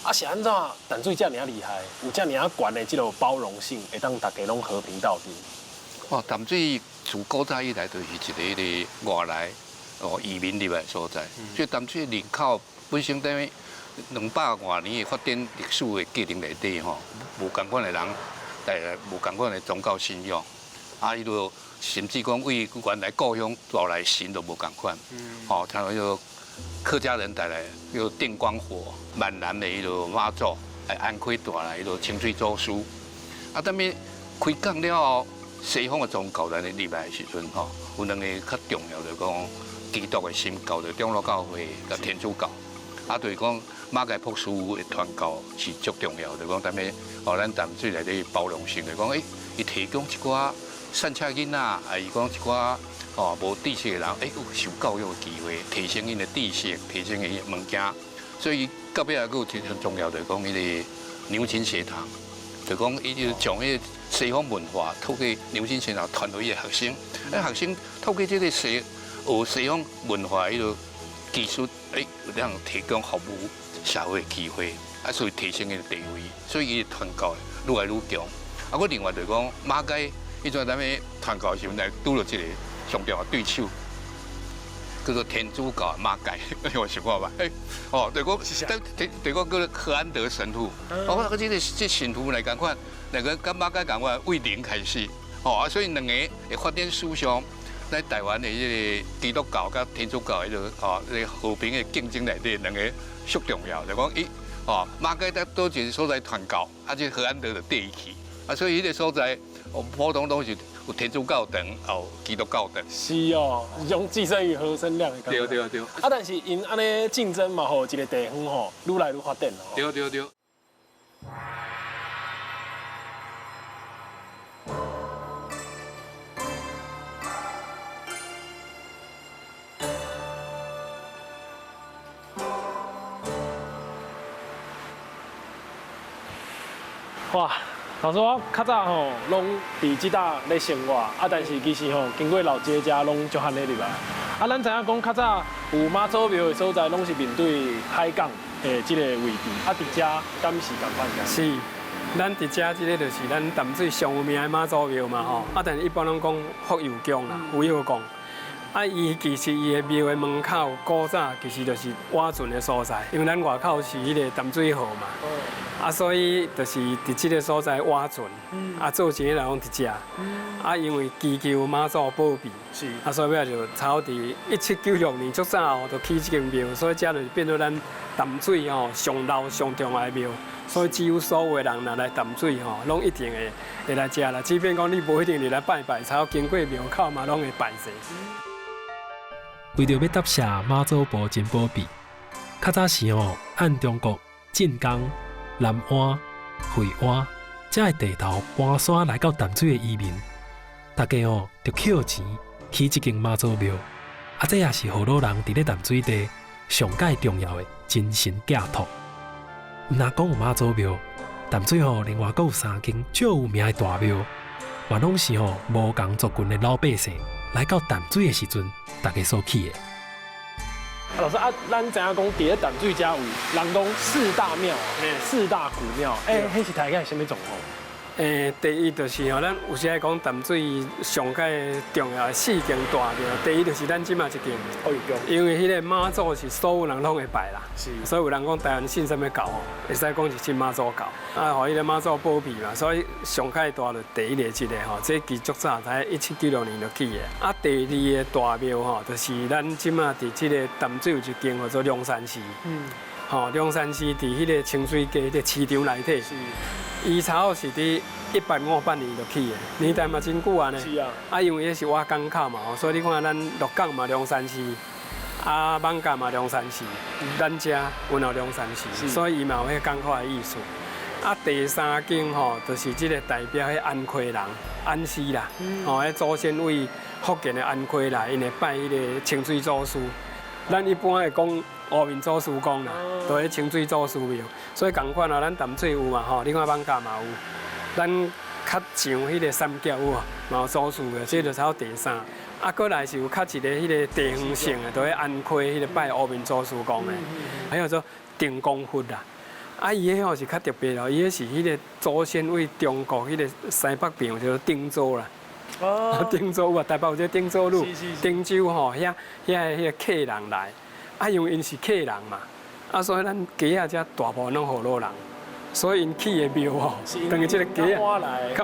[SPEAKER 4] 啊是按怎淡水遮爾厲害，有遮爾懸的這個包容性，會當大家攏和平鬥陣。
[SPEAKER 7] 哦，淡水自古早以來就是一个彼个外來哦移民入來所在，所以淡水人口本身踮兩百外年的發展歷史的過程內底吼，無仝款的人帶來無仝款的宗教信仰，啊，伊就甚至講為原來故鄉帶來神都無仝款，吼，像彼個客家人帶來彼個電光火，閩南的彼個媽祖，安徽帶來彼個清水祖師，啊，踮咧開講了後。西方的宗教來入來的時陣吼，有兩個較重要，就講基督的新教，就長老教會佮天主教。啊，就是講馬偕博士的傳教是足重要，就講踮咧哦，咱淡水內底包容性，就講欸，伊提供一寡散赤囡仔，抑是講一寡哦無知識的人，欸，有受教育的機會，提升𪜶的知識，提升𪜶的物件。所以到尾仔閣有一個很重要，就是講彼个牛津學堂。就講，伊就將彼個西方文化透過牛津學堂傳予伊的學生，欸，學生透過這個西學西方文化彼个技術，欸，有當提供服務社會的機會，啊，所以提升伊的地位，所以伊傳教愈來愈強。啊，閣另外就講馬偕，彼陣踮咧傳教的時陣來拄著一个上重要的對手。叫做天主教馬偕，你有想看覓？欸，哦，對講，對對講叫做柯安德神父。哦，我這個這神父來仝款，來個佮馬偕仝款為零開始，哦啊，所以兩個會發展史上，咱台灣的這个基督教佮天主教彼个哦，這个和平的競爭內底，兩个足重要。就講伊哦，馬偕佇佗一个所在傳教，啊，這何安德就綴伊去，啊，所以彼个所在，哦，普通攏是。有天主教堂，有基督教堂。
[SPEAKER 4] 是哦，用寄生於何生亮的感覺。
[SPEAKER 7] 對對對。
[SPEAKER 4] 啊，但是𪜶按呢競爭嘛，予一個地方吼，愈來愈發展咯。
[SPEAKER 7] 對對對。
[SPEAKER 4] 哇！老師，我較早吼攏佇這搭咧生活，啊，但是其實吼經過老街遮攏足罕咧入來。啊，咱知影講較早有媽祖廟的所在，攏是面對海港的這個位置。啊，佇遮敢是仝款？
[SPEAKER 8] 是，咱佇遮這個就是咱淡水上有名的媽祖廟嘛吼。啊，但是一般攏講福佑宮啦，福佑宮。啊，伊其實伊的廟的門口古早其實就是划船的所在，因為咱外口是彼個淡水河嘛。啊，所以就是佇這个所在划船，啊，做錢的人攏佇遮。啊，因為祈求媽祖保庇，啊，所以尾仔就差不多佇1796年足早哦，就起這間廟，所以這就變做咱淡水吼上老上重要的廟。所以幾乎所有的人若來淡水吼，攏一定會會來遮啦。即便講你無一定入來拜拜，差不多經過廟口嘛，攏會拜者。
[SPEAKER 3] 為著欲答謝媽祖婆真保庇，較早時吼按中國晉江、南安、惠安遮的地頭搬山來到淡水的移民，大家吼就抾錢起這間媽祖廟。啊，這也是河洛人佇咧淡水地上蓋重要的精神寄託。毋若講有媽祖廟，淡水吼另外閣有三間足有名的大廟，嘛攏是吼無仝族群的老百姓來到淡水的時陣，大家所起的。
[SPEAKER 4] 啊，老師啊，咱知影講佇咧淡水遮有人講四大廟，四大古廟，欸，彼是大概是啥物狀況？
[SPEAKER 8] 第一就是吼，咱有時愛講淡水上蓋重要的四間大廟，第一就是咱這馬這間，
[SPEAKER 4] 福佑宮，
[SPEAKER 8] 因為彼个媽祖是所有人攏會拜啦，所以有人講台灣信啥物教吼，會使講是信媽祖教，啊，予彼个媽祖保庇嘛，所以上蓋大就第一个這个吼，這其實足早在1796年就起的。啊，第二个大廟吼，就是咱這馬佇這个淡水有一間叫做龍山寺，吼，龍山寺佇彼个清水街彼个市場內底。伊差不多是佇1858年就起的，年代嘛真久啊呢。啊，因為彼是倚港口嘛，所以你看咱鹿港嘛龍山寺，啊，艋舺嘛龍山寺，咱遮阮有龍山寺，所以伊嘛有彼港口的意思。啊，第三間吼，就是這个代表彼安溪人安溪啦，吼，彼祖先為福建的安溪來，𪜶會拜彼个清水祖師。咱一般會講烏面祖師公啦，就彼清水祖師廟，所以仝款啊，咱淡水有嘛吼，你看艋舺嘛有，咱較上彼个三峽有無，嘛有祖師的，這就差不多第三。啊，閣來是有較一个彼个地方性的，就彼安溪彼个拜烏面祖師公的，還有做定光佛啦。啊，伊彼吼是較特別咯，伊彼是彼个祖先為中國彼個西北邊叫做汀州啦。哦，汀州有啊，台北有這個汀州路，汀州吼，遐遐彼个客人來，啊，因為𪜶是客人嘛，啊，所以咱街仔遮大部分攏河洛人，所以𪜶起的廟吼，等於這個街仔較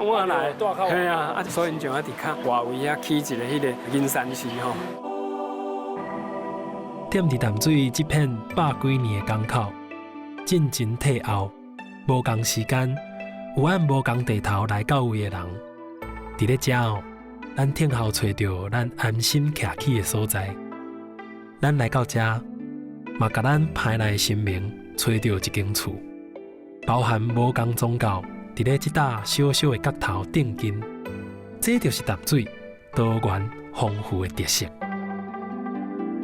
[SPEAKER 8] 晚來，嘿啊，啊，所以𪜶就愛佇較外圍遐起一个彼个銀山寺吼。
[SPEAKER 3] 踮佇淡水這片百幾年的港口，進前退後，無仝時間，有按無仝地頭來到位的人。佇咧遮哦，咱聽候揣著咱安心徛起的所在。咱來到遮，嘛共咱歹來的神明揣著一間厝，包含無仝宗教，佇咧這搭小小的角頭定根。這就是淡水多元豐富的特色。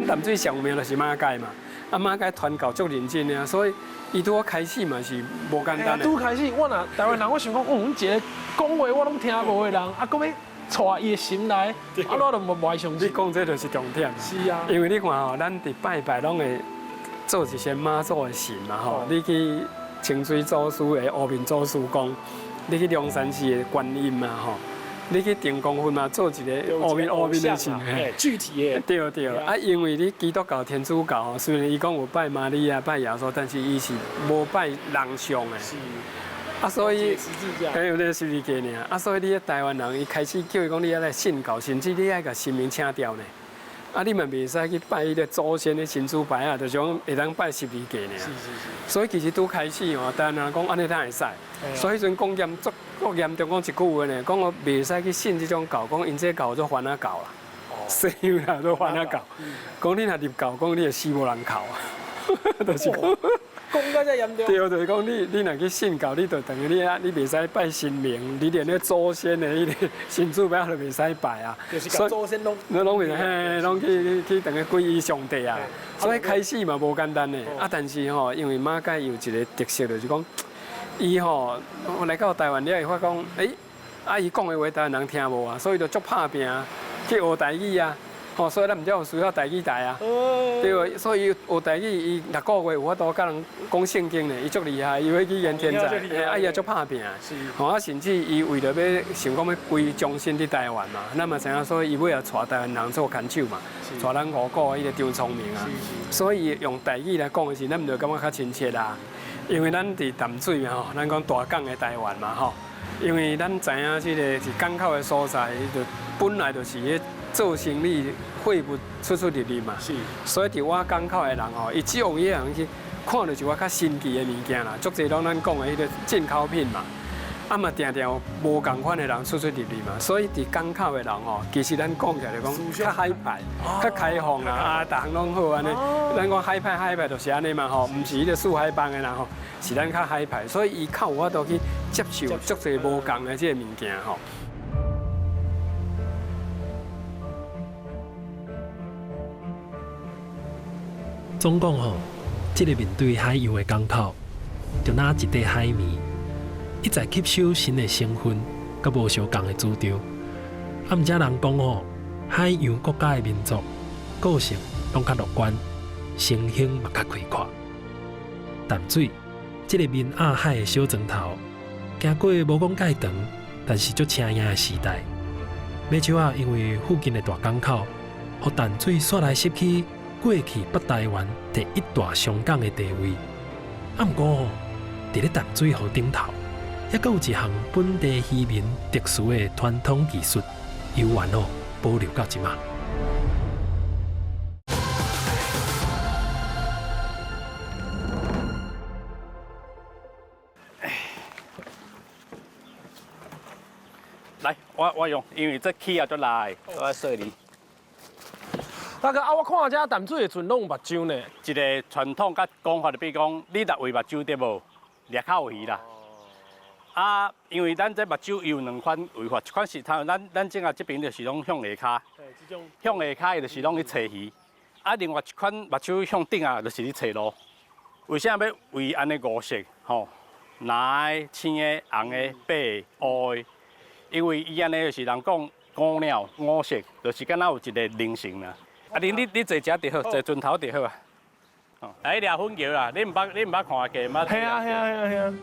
[SPEAKER 8] 淡水上有名就是馬偕嘛，啊馬偕傳教足認真的，所以伊拄仔開始嘛是無簡單的。
[SPEAKER 4] 拄開始，我若台灣人，我想講，嗯，一个講話我攏聽無的人，啊，閣欲帶伊的神來，啊，我都無袂相信。
[SPEAKER 8] 你講這就是重點。
[SPEAKER 4] 是啊。
[SPEAKER 8] 因為你看吼，咱佇拜拜攏會做一些媽祖的神嘛吼，你去清水祖師的烏面祖師公，你去龍山寺的觀音嘛吼。你去定光佛嘛，做一个烏面的神，
[SPEAKER 4] 具體的。
[SPEAKER 8] 對對，啊，因為你基督教、天主教吼，雖然伊講有拜瑪利亞、拜耶穌，但是伊是無拜人像的。
[SPEAKER 4] 是。
[SPEAKER 8] 啊，所以，
[SPEAKER 4] 十字架。
[SPEAKER 8] 還有咧十字架爾。啊，所以你台灣人，伊開始叫伊講你愛來信教，甚至你愛共神明請掉呢。啊，你嘛袂使去拜彼个祖先的神主牌啊，就是講會當拜十字架爾。
[SPEAKER 4] 是是是。
[SPEAKER 8] 所以其實拄開始吼，台灣人講按呢哪會使？所以彼陣講嚴足足嚴重，講一句話呢，講我袂使去信這種教，講𪜶這教做番仔教啦，西洋啦做番仔教。講你若入教，講你會死無人哭。就是講。
[SPEAKER 4] 講到遮嚴重。
[SPEAKER 8] 對，就是講你若去信教，你就等於你啊，你袂使拜神明，你連咧祖先的彼个神主牌都袂使拜啊。
[SPEAKER 4] 就是共祖先攏。
[SPEAKER 8] 攏攏袂嘿，攏去去等於歸依上帝啊。所以開始嘛無簡單的，啊，但是吼，因為馬偕有一個特色，就是講，伊吼來到台灣了，會發講，欸，啊，伊講的話台灣人聽無啊，所以就足拍拚去學台語啊。吼，所以咱毋才有需要台語台啊，對，所以學台語，伊六個月有法度佮人講聖經呢，伊足厲害，伊會去言天才，啊，伊也足拍拚，吼啊，甚至伊為著欲想講欲歸終身佇台灣嘛，咱嘛知影，所以伊尾也帶台灣人做牽手嘛，帶咱五股彼个張聰明啊，所以用台語來講的時，咱毋就感覺較親切啦，因為咱佇淡水嘛吼，咱講大港的台灣嘛吼，因為咱知影這个是港口的所在，就本來就是彼做生意貨物出出入入嘛，所以佇倚港口的人吼，伊只用彼人去看著一寡較新奇的物件啦，足濟攏咱講的彼个進口品嘛。啊嘛定定有無仝款的人出出入入嘛，所以佇港口的人吼，其實咱講起來就講較海派、較開放啦，啊，逐項攏好按呢。咱講海派海派就是按呢嘛吼，毋是彼個四海幫的人吼，是咱較海派，所以伊較有法度去接受足濟無仝的這個物件吼。
[SPEAKER 3] 總講吼，這个面對海洋的港口，就若一塊海綿，一再吸收新的成分，佮無相仝的主張。啊，毋才人講吼，海洋國家的民族個性攏較樂觀，心胸嘛較開闊。淡水這个面亞海的小磚頭，行過無講蓋長，但是足青影的時代。尾手仔因為附近的大港口，予淡水煞來失去過去北台灣第一大商港的地位。啊，毋過吼，佇咧淡水河頂頭，猶閣有一項本地漁民特殊的傳統技術，猶原哦保留到這馬。
[SPEAKER 9] 來，我用，因為這起也足來，我細膩。
[SPEAKER 4] 大哥啊，我看這淡水的船攏有目睭呢。
[SPEAKER 9] 一個傳統佮講法就比如講，你若畫目睭對無，掠較有魚啦。啊，因為咱這目睭有兩款畫法，一款是他咱這啊這邊就是攏向下跤，向下跤伊就是攏去揣魚。啊，另外一款目睭向頂啊，就是咧揣路。為啥欲畫按呢五色？吼，藍的、青的、紅的、白的、烏的，因為伊按呢就是人講五鳥五色，就是敢若有一個靈性啦。啊，你坐遮就好，坐船頭就好啊。哦，來掠粉橋啦，你毋捌看過？毋捌。
[SPEAKER 4] 係啊係啊係啊係啊。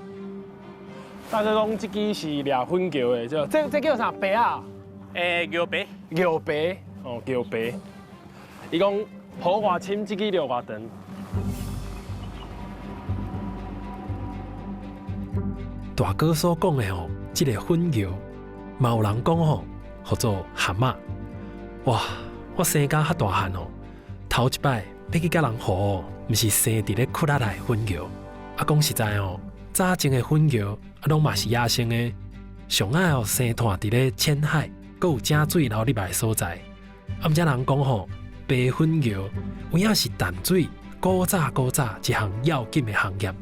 [SPEAKER 4] 大哥講這支是掠粉橋的，這叫啥白啊？
[SPEAKER 9] 魚白。
[SPEAKER 4] 魚白，哦，魚白。伊講好偌深，這支掠偌長。
[SPEAKER 3] 大哥所講的吼，這个粉橋，嘛有人講吼，號做蛤蟆。哇！我生甲較大漢哦，頭一擺欲去佮人唬哦，毋是生佇咧窟仔內粉橋。啊，講實在哦，早前的粉橋啊，攏嘛是野生的，上愛哦生湠佇咧淺海，閣有井水流入來的所在。啊，毋才人講吼，白粉橋有影是淡水古早古早一項要緊的行業。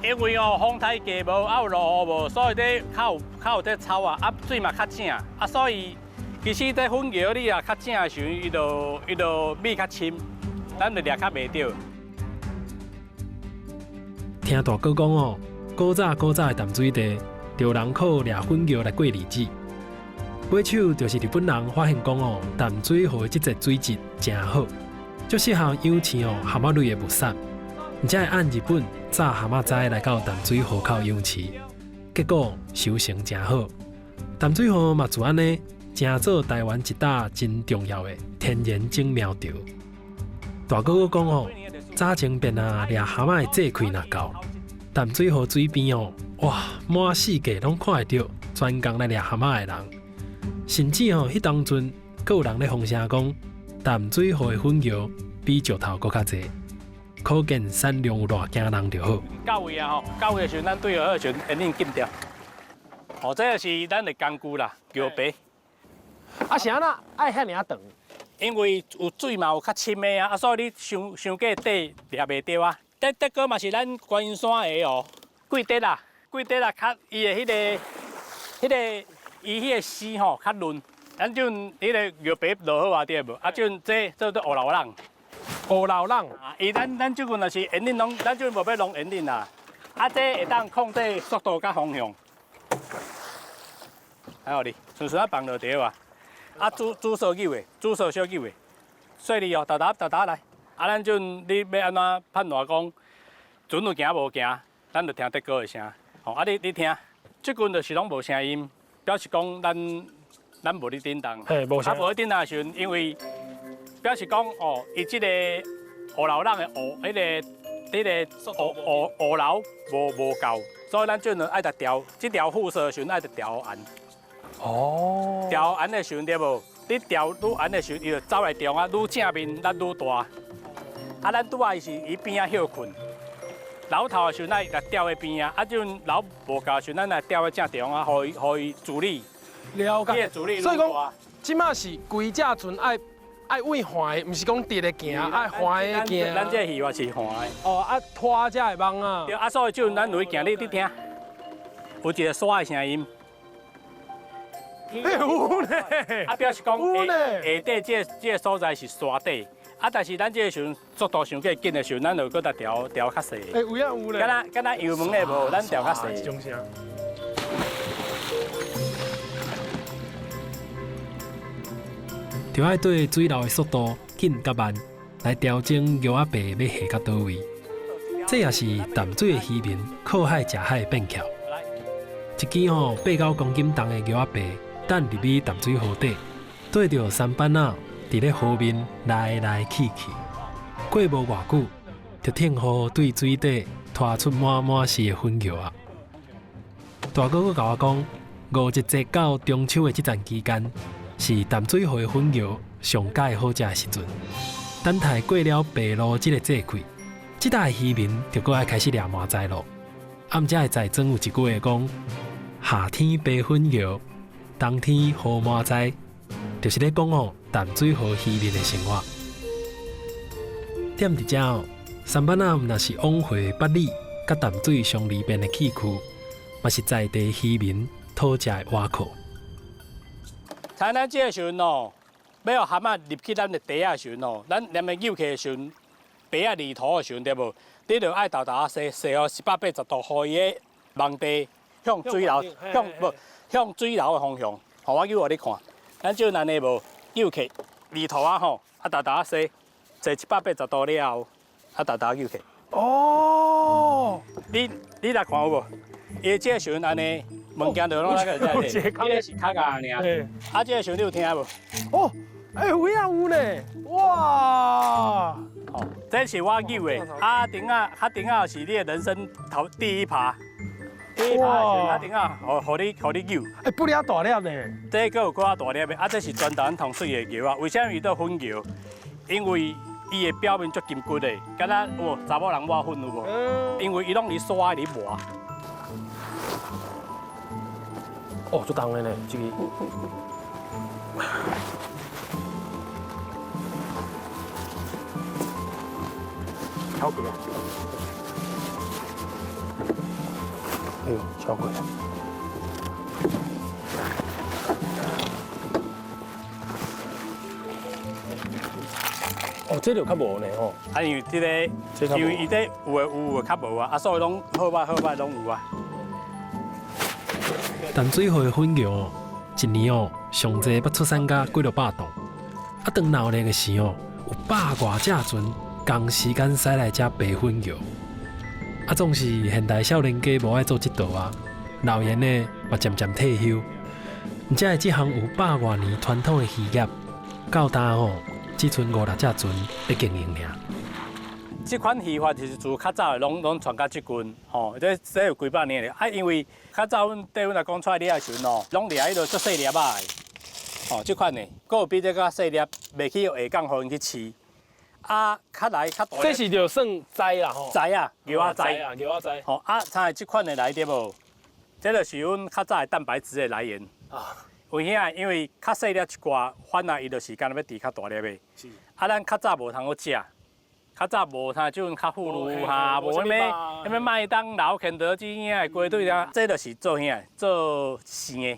[SPEAKER 9] 因為哦，風颱過無，啊有落雨無，所以咧較有這草啊，啊水嘛較正，啊所以。其實這粉橋你若較正的時陣，伊就米較深，咱就掠較袂著。
[SPEAKER 3] 聽大哥講哦，古早古早的淡水地，就有人靠掠粉橋來過日子。尾手就是日本人發現講哦，淡水河的這個水質誠好，足適合養飼哦蛤蟆類的物產，而且會按日本炸蛤蟆仔來到淡水河口養飼，結果收成誠好。淡水河嘛就按呢。成做台灣一大真重要的天然種苗場。大哥閣講哦，早前便啊掠蛤蟆的節氣若到，淡水河水邊哦，哇，滿四界攏看會著專工來掠蛤蟆的人。甚至哦，彼當陣閣有人咧風聲講，淡水河的粉橋比石頭閣較濟，可見產量有偌驚人就好。
[SPEAKER 9] 到位啊吼，到位的時陣，咱對好時陣，煙癮禁掉。哦，這個是咱的工具啦，橋白。
[SPEAKER 4] 啊，是按怎愛遐爾長？
[SPEAKER 9] 因為有水嘛有較深的啊，啊，所以你傷傷過底掠袂著啊。這個嘛是咱觀音山的哦，桂蝶啊，桂蝶啊，較伊的彼個伊彼個絲吼較嫩。咱這陣彼个玉白落好啊，對無？啊，這陣這做做烏老人，
[SPEAKER 4] 烏老人
[SPEAKER 9] 啊，伊咱這陣就是引領攏，咱這陣無欲弄引領啦。啊，這會當控制速度佮方向。還有哩，順順仔放落對啊。啊，主索扭的，主索小扭的，細膩哦，沓沓沓沓來。啊，咱這陣你欲按怎判斷講船有行無行？咱就聽竹篙的聲。吼，啊你聽，這陣就是攏無聲音，表示講咱無咧振動。
[SPEAKER 4] 嘿，無聲。
[SPEAKER 9] 啊，無咧振動的時陣，因為表示講哦，伊這个烏流人的烏，彼个烏流無夠，所以咱這陣愛著調，這條副索的時陣愛著調按。
[SPEAKER 4] 哦。
[SPEAKER 9] 調按的時陣對無？你調愈按的時陣，伊就走來中啊，愈正面咱愈大。啊，咱拄仔是伊邊仔歇睏，老頭的時陣，咱來釣的邊啊，啊，這陣老無夠的時陣，咱來釣的正中啊，予伊主力。
[SPEAKER 4] 了解。
[SPEAKER 9] 主力。
[SPEAKER 4] 所以講，這馬是規隻船愛愛位橫的，毋是講直的行，愛橫的行。
[SPEAKER 9] 咱這魚法是橫的。
[SPEAKER 4] 哦，啊拖這的網啊。
[SPEAKER 9] 對，啊，所以這陣咱落去行，你聽，有一個沙的聲音。
[SPEAKER 4] 欸，有呢。
[SPEAKER 9] 啊，表示講下底這個所在是沙底。啊！但是咱這個時陣速度傷過緊的時陣，咱就閣來調調較細。
[SPEAKER 4] 欸，有影有咧。
[SPEAKER 9] 敢若敢若油門的無，咱調較細。
[SPEAKER 4] 這種聲。
[SPEAKER 3] 就愛對水流的速度緊佮慢來調整魚仔爬欲下到佗位。這也是淡水的漁民靠海食海的變巧。一支吼8、9公斤重的魚仔爬，等入去淡水河底，對著舢板仔。佇咧河面來來去去，過無偌久，就天雨對水底拖出滿滿是的粉蟯仔。大哥閣共我講，五一節到中秋的這段期間，是淡水河的粉蟯上佳好食的時陣。等待過了白露這个節氣，這搭的漁民就閣愛開始掠麻糍囉。啊，毋才會在莊有一句話講：夏天白粉蟯，冬天好麻糍。就是咧講哦，淡水河漁民的生活。踮佇遮哦，舢板仔毋但是往回八里佮淡水上利便的去處，嘛是在地漁民討食的倚靠。
[SPEAKER 9] 像咱這个時陣哦，欲予蚶仔入去咱的袋仔的時陣哦，咱連的扭起的時陣，白仔離塗的時陣對無？你就愛沓沓仔洗，洗予180度，予伊的網底向水流，向無向水流的方向。予我扭予你看。咱就按呢無扭起離塗啊吼，啊沓沓仔洗，洗180度了後，啊沓沓扭起。
[SPEAKER 4] 哦，
[SPEAKER 9] 你來看有無？伊這個時陣按呢，物件就攏那個在這，彼个是較硬爾。啊，這個時陣你有聽無？
[SPEAKER 4] 哦，欸，有影有呢，哇！
[SPEAKER 9] 哦，這是我扭的，啊頂仔，較頂仔是你的人生頭第一耙。第一耙的時陣，啊頂仔，予你扭。
[SPEAKER 4] 欸，不了大粒呢。
[SPEAKER 9] 這閣有閣較大粒的，啊，這是全台灣上媠的蟯仔。為啥物叫粉蟯？因為伊的表面足金骨的，敢若有查某人抹粉有無？因為伊攏佇沙裡磨。
[SPEAKER 4] 哦，足重的呢，這個。超過啊！哎呦，超過！哦，這就較無呢吼。
[SPEAKER 9] 啊，因為這個，因為伊這有的有，有的較無啊，啊，所以攏好歹好歹攏有啊。
[SPEAKER 3] 淡水河的粉蟯，一年哦，上濟捌出產甲幾落百噸。啊，當鬧熱的時哦，有百外隻船仝時間駛來遮爬粉蟯。啊，總是現代少年家無愛做這道啊，老年的嘛漸漸退休。毋才會這項有百外年傳統的漁業，到今吼只賰五六隻船咧經營爾。
[SPEAKER 9] 這款漁法就是自較早的攏傳到這近，吼，這有幾百年咧。啊，因為較早阮對阮阿公出來掠的時陣哦，攏掠彼落足細粒仔的，吼，這款的，閣有比這較細粒，袂去下港予𪜶去飼。啊，較來較大。
[SPEAKER 4] 這是就算糍啦吼。
[SPEAKER 9] 糍啊，蟯仔糍。
[SPEAKER 4] 啊，蟯仔糍。
[SPEAKER 9] 吼啊，像這款的來對無？這就是阮較早的蛋白質的來源。啊。為啥？因為較細粒一寡，反而伊就是敢若欲挃較大粒的。是。啊，咱較早無通好食。較早無啥，這陣較富裕哈，無啥物啥物麥當勞、肯德基遐的雞腿啊，這就是做啥？做生的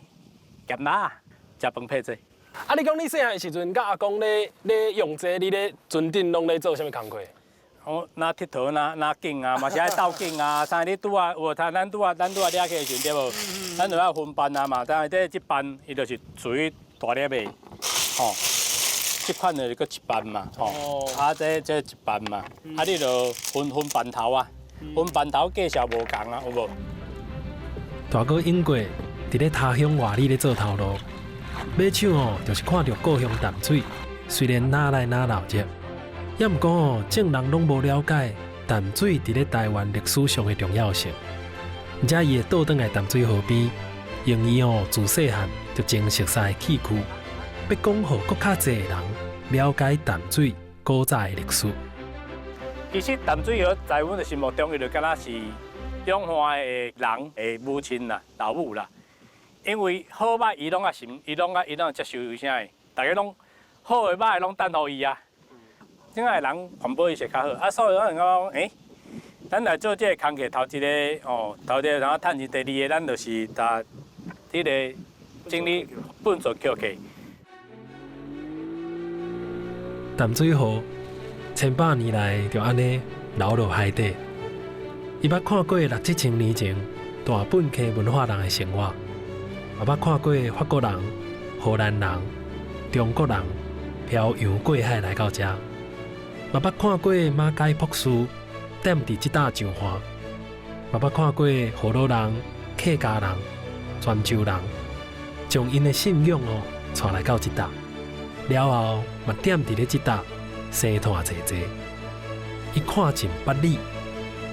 [SPEAKER 9] 鹹肉，食飯配這。
[SPEAKER 4] 啊，你講你細漢的時陣，佮阿公咧咧用這個，你咧船頂攏咧做啥物工課？
[SPEAKER 9] 我若𨑨迌，若若景啊，嘛是愛鬥景啊。像你拄仔有他，咱拄仔咱拄仔掠起的時陣對無？咱就愛分班啊嘛。但是這這班伊就是屬於大粒的，吼。這款就是閣一班嘛，吼。啊，這這一班嘛，啊，你就分分班頭啊，分班頭價數無仝啊，有無？
[SPEAKER 3] 大哥永過佇咧他鄉外里咧做頭路，買手哦，就是看著故鄉淡水，雖然哪來哪鬧熱，猶毋過哦，眾人攏無了解淡水佇咧台灣歷史上的重要性。而且伊會倒轉來淡水河邊，用伊哦自細漢就真熟悉的戲曲，欲講予閣較濟人了解淡水古早的歷史。
[SPEAKER 9] 其實淡水河在阮的心目中，伊就敢若是中華的人的母親啦、老母啦。因為好歹伊攏愛信，伊攏愛接受啥的，大家攏好的歹的攏等予伊啊。這個人環保意識較好，啊，所以咱講，欸，咱來做這個工課，頭一个哦，頭一个然後趁錢，第二个咱就是共這个整理糞埽抾起。
[SPEAKER 3] 淡水河千百年來就按呢流落海底，伊捌看過六七千年前大坌坑文化人的生活，也捌看過法國人、荷蘭人、中國人漂洋過海來到遮，嘛捌看過馬偕博士踮佇這搭上岸，嘛捌看過河洛人、客家人、泉州人將𪜶的信仰哦帶來到這搭，了後嘛踮佇咧這搭生湠濟濟，伊看盡百里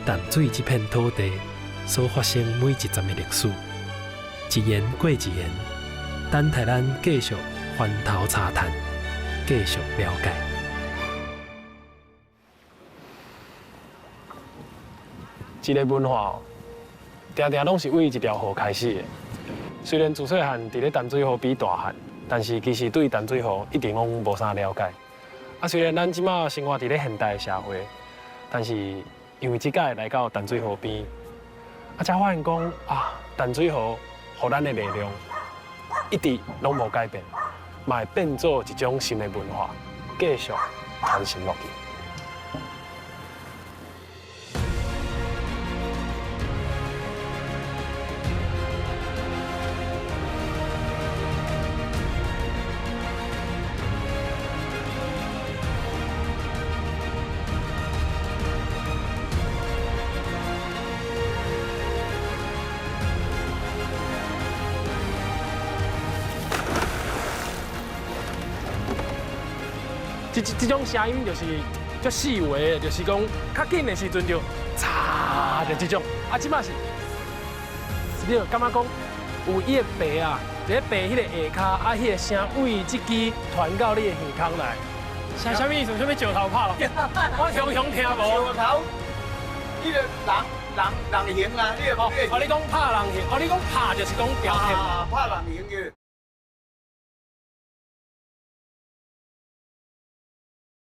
[SPEAKER 3] 淡水這片土地所發生每一站的歷史，一言過一言，等待咱繼續翻頭查探，繼續了解。
[SPEAKER 4] 一个文化哦，定定攏是為一條河開始的。雖然自細漢佇咧淡水河邊大漢，但是其實對淡水河一直攏無啥了解。啊，雖然咱這馬生活佇咧現代的社會，但是因為這擺來到淡水河邊，啊，才發現講啊，淡水河予咱的力量一直攏無改變，嘛會變做一種新的文化，繼續傳承落去。這種聲音就是足細微的，就是講較緊的時陣就嚓就這種。啊，這擺是，你就感覺講有伊的白啊，佇咧白彼个下跤，啊，彼个聲為這支傳到你的耳孔來。啥啥物意思？啥物石頭拍落？我常常聽無。
[SPEAKER 6] 石頭，彼个人形啊，你哦，
[SPEAKER 4] 你講拍人形，哦，你講拍就是講雕刻。
[SPEAKER 6] 拍人形的。